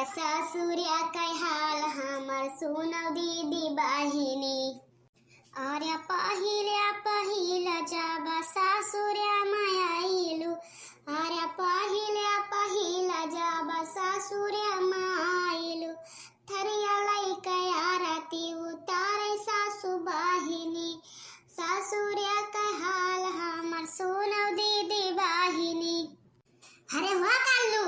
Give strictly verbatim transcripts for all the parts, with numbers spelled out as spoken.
ससुरिया कै हाल हमर सुनौ दीदी बहिनी। अरे पहिल्या पहिला जब ससुरिया मा आइलु, अरे पहिल्या पहिला जब ससुरिया मा आइलु, थरिया लैके आरती उतारै सासु बहिनी। ससुरिया कै हाल हमर सुनौ दीदी बहिनी। अरे हो कालू,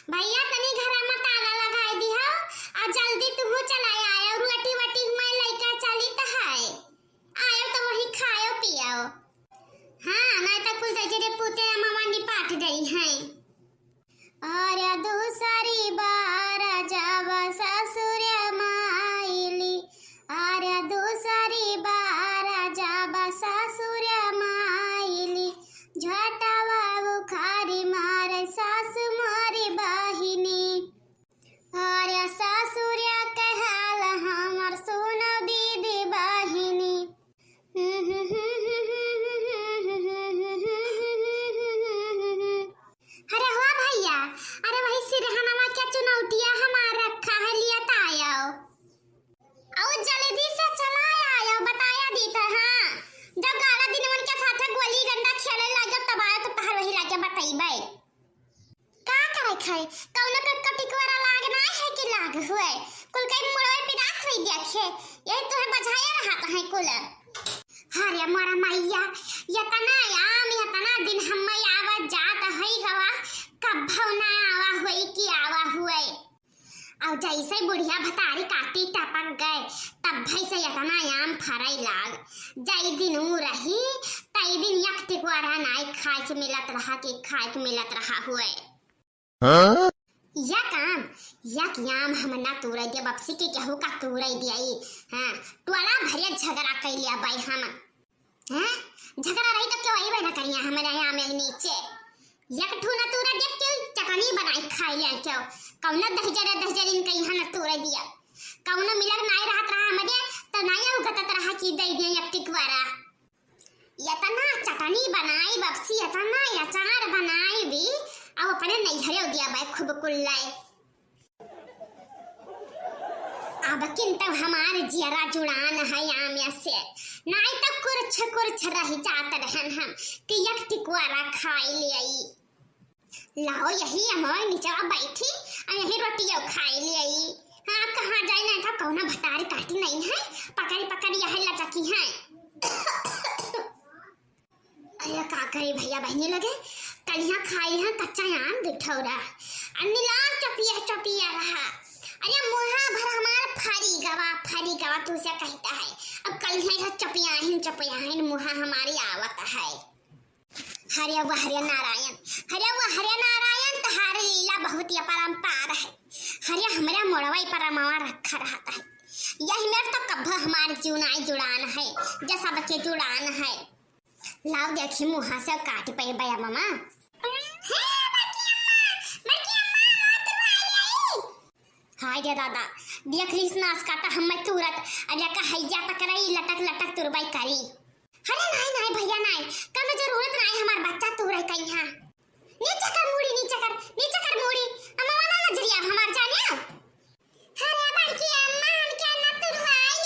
भैया तनी घरा मा ताला लगाइ दिहो, आ जल्दी तुहू चला आयो, रोटी वोटी मैं लैके चलित है, आयो तो वही खायो पियो। हाँ, नाहीं तो कुल दे जरे पूते अमवा निपाट गई हैं। अरे दूसरी बार जब ससुर मा आइली, अरे दूसरी बार जब ससुर मा आइली, झटवा उखारी मारे सासु मोरी बहिनी। अरे ससुर कै हाल हमर सुनौ दीदी बहिनी। अरे हो भैया, अरे वही सिरहनवा के चुनौटिया हमार रखा है, लिया त आयो। अउ जल्दी से चला आयो, बताया दीत है, हाँ। जब गाड़ा दिनवन के साथे गोली डंडा खेले लागब तब आयो तो तहर वही लागे बतैबै। का करे खाए, कौनो के कटिकवारा लाग नाय है कि लाग हुए, कुल कई मुड़वे पिरात हुई देखे, यही तोहे बझाया रहत है कुल। अरे मोरा मैया, यतना आम, यतना दिन हम्मे आवत जात हई गवा, कब्बो ना आवा होई कि आवा हुए। अउ जैसे बुढ़िया भतारी काटी टपक गए, तब भई से यतना आम फरै लाग। जई दिन ऊ रही, तई दिन यक टिकवारा नाई खाए के मिलत रहा कि खाए के मिलत रहा हुए। हाँ? या काम, या कि आम हम ना तूरै दिया, बपसी के केहू का तूरै दिया ई। हाँ, टोला भरिया झगड़ा कैलिया बाई हम। हैं? झगड़ा रही तो क्यों अइबे ना करिया हमरे यहाँ में नीचे। एक ठू ना तूरा देख के चटनी बनाई खाई ले क्यों? कौनो दहिजरे दहिजरिन के यहाँ ना तूरा दिया। कौनो मिलक नाई रहत रहा हमरे, तो नाई उगतत रहा कि दे दिया एक टिकवारा। यतना चटनी बनाई बपसी, यतना अचार बनाई भी, अब अपने नैहरे दिया बाई खूब कुल्लाई। अब किंतु हमार जियरा जुड़ान है आम्या से, नाई तो कुरछ कुरछ रह जात रहन हम कि एक टिकुआरा खाई लेई। लाओ यही अमवा निचवा बैठी, आ यही रोटियो खाई लेई। हाँ, कहाँ जाई, नाई तो कौनो भतारी काटी नहीं है, पकड़ी पकड़ी यही लचकी है। अरे का करी भैया बहिनी लगे, कलिहा खाई है कच्चा आम दुठौरा, आ निलार चपिया चपिया रहा। अरे मुहा भर हमार फरी गवा, फरी गवा तू से कहता है। अब कलिहा यह चपियाहिन चपियाहिन मुहा हमारी आवत है। हरे वाह हरे नारायण, हरे वाह हरे नारायण, तहार लीला बहुत ही अपरंपार है। हरे हमरा मोड़वा पर अमवा रखा रहता है, यही मेर तो कब्बो हमार जुनाई जुड़ान है, जे सबके जुड़ान है। लाव देखी मुहा से काट पे बया मामा। हे बड़की अम्मा, बड़की अम्मा, मत भाई। हाय रे दादा, देख लीस नास काटा हम्मे तुरत, अब या कहैया पकड़ाई लटक लटक तुरबाई करी। अरे नाई नाई भैया नाई, कम जरूरत नाई हमार बच्चा तुरै कइहाँ। नीचे कर मुड़ी, नीचे कर, नीचे कर मुड़ी, अम्मा वाला नजरिया हमार जाने। अरे बड़की अम्मा, हमके ना तुरवाई,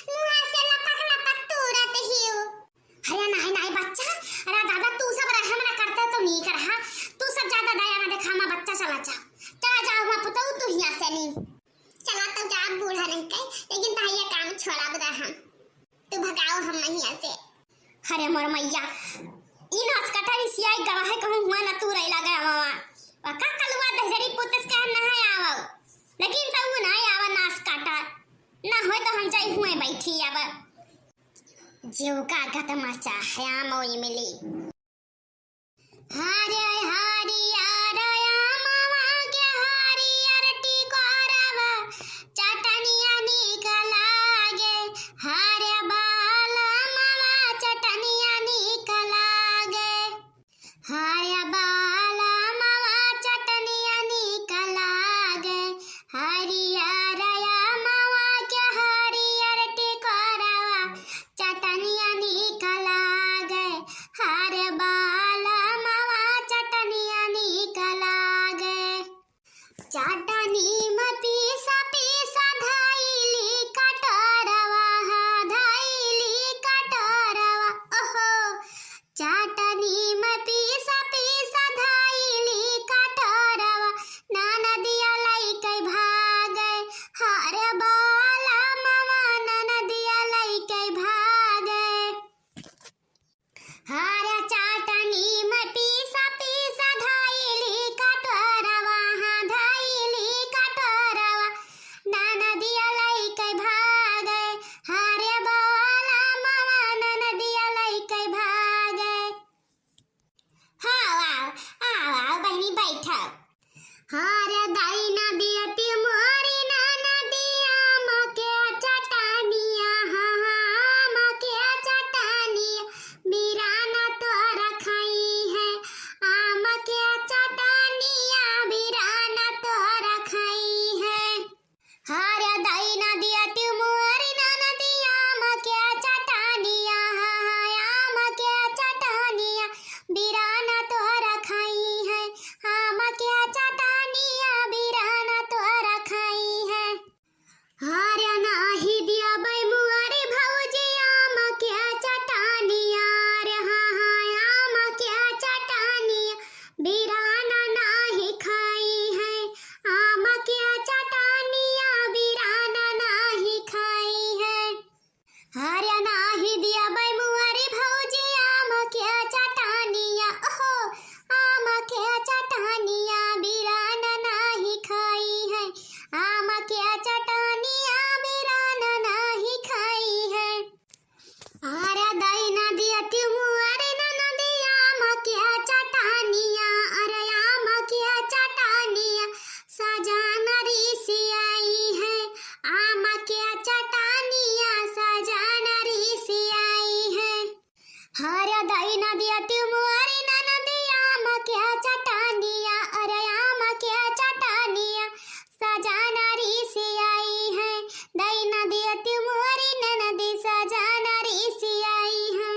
मुहा से लपक लपक तुरत हियो। अरे नाई नाई बच्चा, अरे दादा तू सब रहम ना करते तो नीक रहा, तू सब ज्यादा दया ना देखा, हमार बच्चा चला जा, चला जा, हुआ पुतऊ तू हिया से नी। चला तो जा बूढ़ा रह के, लेकिन तहार ये काम छोड़ा बदा हम। तू भगाओ हम हिया से। अरे मोर मैया, ई नसकटा रिसियाई गवा है, कहूँ हुआ ना तुरै लागे मामा। वका कलुआ दहजरी पुतस कहे ना है आवो, लेकिन तो वो ना आवा नसकटा, ना होय तो हम जाई हुए बैठी अब। जीव का गत मचा है आमो इमली। हरे हरियर आमवा के हरियर टिकोरवा, चटनिया नीक लागे। हरे बालमवा चटनिया नीक लागे। हरे बालमवा चटनिया नीक लागे। हरियर आमवा के हरियर टिकोरवा, चटनिया नीक लागे। हरे नीम पीसा पीसा धइली कटोरवा, हाँ, धइली कटोरवा। ओहो, चाटनी में पीसा पीसा धइली कटोरवा, ननदिया लइके भागे। हरे बाला मवा ननदिया लइके भागे। हरे चाटनी में पीसा पीसा धइली कटोरवा, हाँ, धइली कटोरवा, ननदिया लइके भागे। हरे बाला मवा ननदिया लइके भागे। हाँ, आओ, आओ, आओ बहिनी, बैठो। हरे दाई नदिया तिमोरी ननदिया, आम के चटनिया, हाँ, हाँ, आम के चटनिया, बिराना तोर खाई है। आम के चटनिया, बिराना तोर खाई है। हरे दाई नदिया तिमोरी ननदिया, आम के चटनिया, हाँ, हाँ, आम के चटनिया, बिराना तोर खाई है। आम के चटनिया, बिराना तोर खाई है। हरे नाही दिया बै मुआरी भौजी आम के चटनिया, रे हाँ, हाँ, आम के चटनिया, बिराना नाही खाई है। आम के चटनिया, बिराना नाही खाई है। हरे नाही दिया बै मुआरी भौजी आम के चटनिया, ओहो, आम के चटनिया, बिराना नाही खाई है। आम के चटनिया, बिराना नाही खाई है। अरे दाई नदिया तिमोरी ननदिया, आम के चटनिया, अरे आम के चटनिया, सजन रिसियाई है। आम के चटनिया, सजन रिसियाई है। हरे दाई नदिया तिमोरी ननदिया, आम के चटनिया, अरे आम के चटनिया, सजन रिसियाई है। दाई नदिया तिमोरी ननदी, सजन रिसियाई है।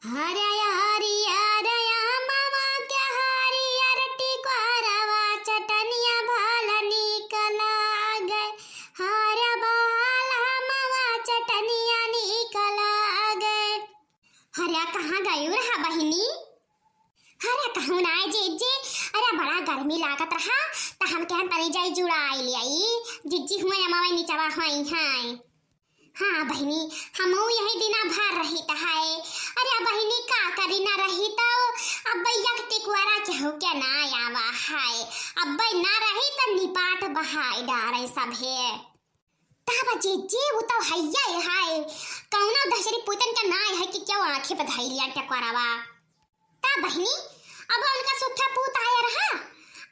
हरे हरियर आमवा के हरियर टिकोरवा, चटनिया भल नीक लागे। हरे बाला मवा चटनिया नीक लागे। हरे कहाँ गयू रहा बहिनी? हरे कहूँ ना जिज्जी, अरे बड़ा गर्मी लागत रहा, त हम कहन तनी जाई जुड़ाई ले आई। जिज्जी हुए अमवा निचवा हुई हैं। हाँ बहिनी, हमहू यही दिना भर रहित है। अरे बहिनी का करी, ना रही तो अब एक टिकोरा केहू के ना आवा है। अब ना रही त निपाट बहाई डारे सभे। तब जिज्जी, उ तो हइया है, कौनो दहिजरी पूतन के ना है कि केहू आँखी पे धइलिया टिकोरवा। ता बहिनी, अब उनका सुट्ठा पूत आया रहा,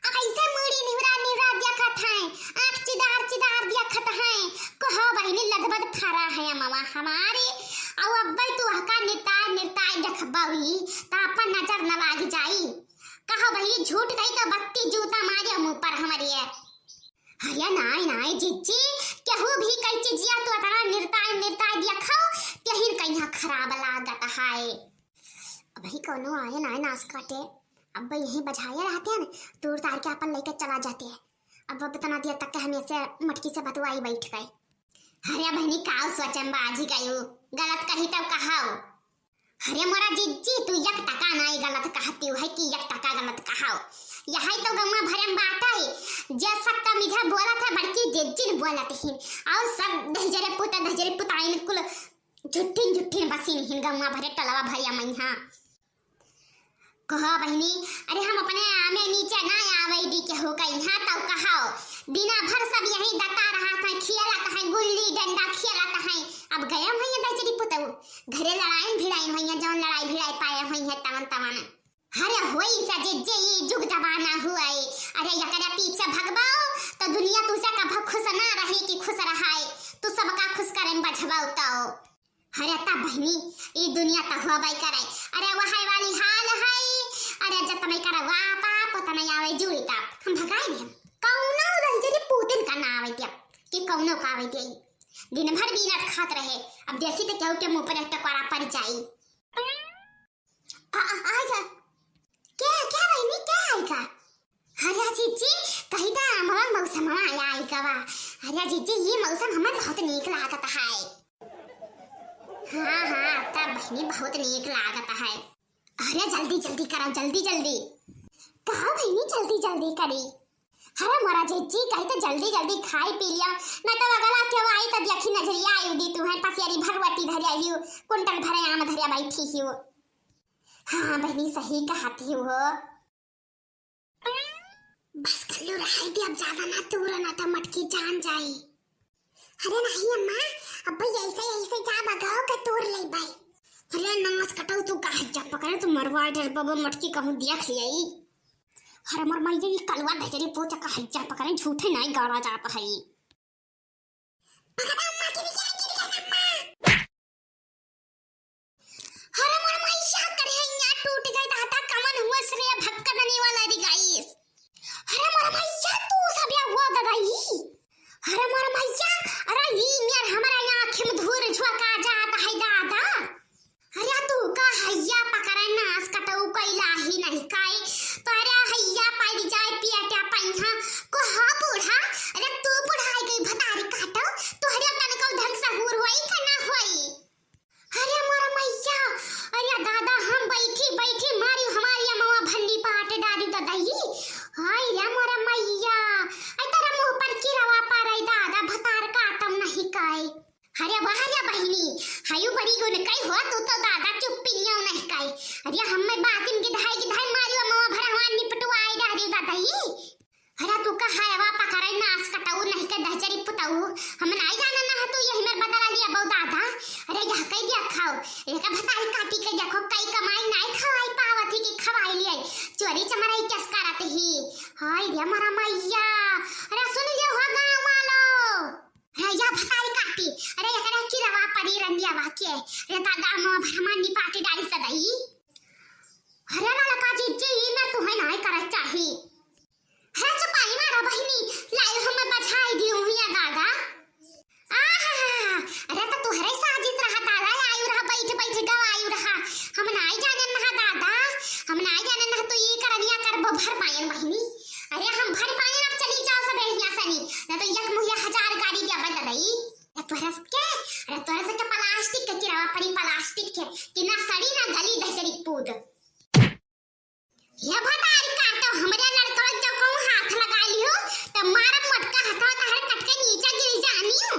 ऐसे मुड़ी निहुरा निहुरा देखत हैं, आँख चिदार चिदार देखत हैं। कहो बहिनी, लदबद फरा है अमवा हमारे, अउ अब्बे तू हका निरताय निरताय देखबवी, ता अपन नजर न लाग जाई। कहो बहिनी, झूठ कही तो बत्ती जूता मारे मुँह पर हमारे। अरे नाय, नाय, जिज्जी, केहू भी कई चीजिया तू अतना निरताय, निरताय देखो, तेहिन कहिया खराब लागत है। अबही कौनो आए नाय नास काटे, अब यहीं बझाए रहते हैं, तूर तार के अपन लेके चला जाते हैं। अब, अब इतना देर तक के हम ऐसे मटकी से बतुआई बैठ गए। अरे बहिनी, काव सोचम बाजी गयू, गलत कही तब कहाओ। अरे मोरा जिज्जी, तू एक टका नाई गलत कहती है कि एक टका गलत कहाओ। यही तो गौवा भरे में बाटे, जे सत्ता मिझा बोलत है, बड़की जिज्जी न बोलत हिन। और सब दहिजरे पुत, दहिजरे पुताइन कुल झुट्ठिन, झुट्ठिन बसिन हिन गौवा भरे टलवा भरिया मैहा। कहो बहिनी, अरे हम अपने आमे नीचे ना आवे दी केहू का यहाँ तो कहो। दिना भर सब यही दता रहत है, खेलत है, गुल्ली डंडा खेलत है। अब गया हुई है दहिजरी पुतऊ, घरे लड़ाइन भिड़ाइन हुई है, जौन लड़ाई भिड़ाई पाए हुई है तवन तवन। अरे होई सा जिज्जी, ई जुग जमाना हुआ है। अरे एकरा पीछे भगबाओ तो दुनिया तुझसे कभो खुश ना रही कि खुश रहाए। तू सबका खुश करे में बझबाओ तो। अरे ता बहिनी, ई दुनिया त होबे करे। अरे वहै वाली हाल है। अरे जतने करे वा पाप, उतने आवे जुड़ी ताप। हम भगाए नहीं। कौनो दहिजरी पूतन का ना आवे दिया कि कौनो का आवे दिया। दिन भर बीनत खात रहे। अब देखी तो केहू के मुँह पर एक टकोरा पड़ जाई। आ, आ, आएगा। क्या, क्या बहिनी, क्या आएगा? अरे जिज्जी, कही त अमवा मौसमवा आया आई गवा। अरे जीजी, ई मौसम हमें बहुत नीक लागत है। हाँ, हाँ, तब बहिनी बहुत नीक लागत है। अरे जल्दी जल्दी करो, जल्दी जल्दी। का बहिनी जल्दी जल्दी करी? अरे मोरा जीजी, कही त जल्दी जल्दी खाई पी लिया, न तो अगला केहू आई त देखी नजरिया आई दी तुम्हें, पसियरी भर रोटी धरिया हियो, कुंटल भरे आम धरिया बैठी हियो। हाँ बहिनी, सही कहत हियो हो। बस कल्लू, रहे दे, अब ज्यादा ना तूर, ना तो मटकी जान जाई। अरे नहीं अम्मा, अब भाई ऐसे ऐसे जा बगाओ के तूर ले भाई। अरे नास कटऊ, तू का हज्जा पकड़े, तू मरवा डर बाबा, मटकी कहूँ देख लियाई। अरे मोर माई, ये कलवा धजरी पोचा का हज्जा पकड़े, झूठे नहीं गाड़ा जात है। पकड़ा अम्मा के बिचारा गिर गया अम्मा। अरे मोर मैया, करे हैया टूट गई दादा, कमन हुआ श्रेय भक्कदनी वाला री गाइस। अरे मोर मैया, तू सब या हुआ दादा ई। अरे मोर मैया, अरे ई नियर हमरा आँख में धूर झोंका जात है दादा। अरे तू का हैया पकड़े नास कटऊ कैला ही नहीं काई। तोहरे हैया पाई जाए पियटा पैहा को हा बूढ़ा। अरे तू बुढ़ाई गई भतारी काटो, तोहरे तनको ढंग सहूर होई का ना होई। अरे मोर मैया, अरे दादा हम बैठी बैठी मारी हमारी अमवा भन्नी पाट डारी ददई। हाय रे मोर मैया, आई तेरा मुँह पर किरवा पारई दादा भतार काटम नहीं काई। अरे वाह रे बहिनी, हयू बड़ी गुन कई हो तू तो दादा, चुप्पी नियो नहीं कई। अरे हम्मे बातिन गिधाई गिधाई मारियो, मवा भरवा निपटवाई डारियो दादा ई। अरे तू का हयवा पकड़े नास कटऊ नहीं के दहजरी पुतऊ, हम नाई जाने ना तू यही मेर बदला लिया बहु दादा। अरे यह कई दिया खाओ, एक भतारी काटी के देखो कई कमाई नाई खवाई पावत ही कि खवाई लिया, चोरी चमराई कस करत ही। हाय रे मोरा मैया, अरे सुन लियो हो गाँव वालो। अरे या भतारी काटी, अरे एकरा किरवा परी रंडिया वाके, रे दादा मो भरमानी पाटी डाली सदई। अरे ललका जीजी, ई ना तुहे नाय करे चाही। अरे चुपाई मारा बहिनी, लाई हमें बझाई दियो हुआ दादा। आहा, अरे तो तुहरे साजिश रहा दादा, आयु रहा बैठ बैठ गवायु रहा। हम नाय जानन रहा दादा, हम नाय जानन रहा तू ई करनिया करबो भर पायन बहिनी। अरे हम भर पायन, अब चली जाओ सब यहाँ सनी, ना तो यक मुहिया हजार गाड़ी दिया बता दई। अरे तोहरा सबके, अरे तोहरा सबके प्लास्टिक के किरावा पड़ी, प्लास्टिक के, कि ना सड़ी ना गली दहजरी पूत। ये भतारी काटो, हमरे लड़कवा जो कहूँ हाथ लगा लियो, तो मारब मोटका हथवा तहर कट के नीचे गिर जानी हूँ।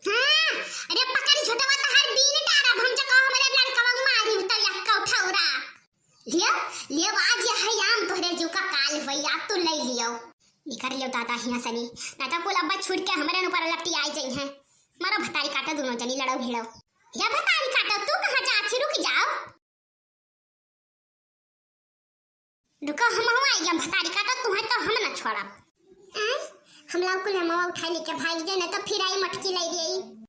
हाँ, अरे पकड़ झोटवा तहर बीन डारब हम जो कहूँ हमरे लड़कवा मारी तो यक्का उठौरा। लियो, लियो आज यह याम तोहरे जो का काल हुई, आप तो ले लियो। निकर लियो दादा हिया सनी, ना तो कुल अब्बा छूट के हमरे ऊपर लपटी आई जाई हैं। मारो भतारी काटो दोनों जनी लड़ो भिड़ो। या भतारी काटो, तू कहाँ जा छी, रुक जाओ। रुको, हम हुआ आई हम भतारी काटो, तुम्हें तो हम ना छोड़ब। हैं? हम लोग कुल मवा उठा लेके भाग जाए ना तो फिर आई मटकी लाई दे।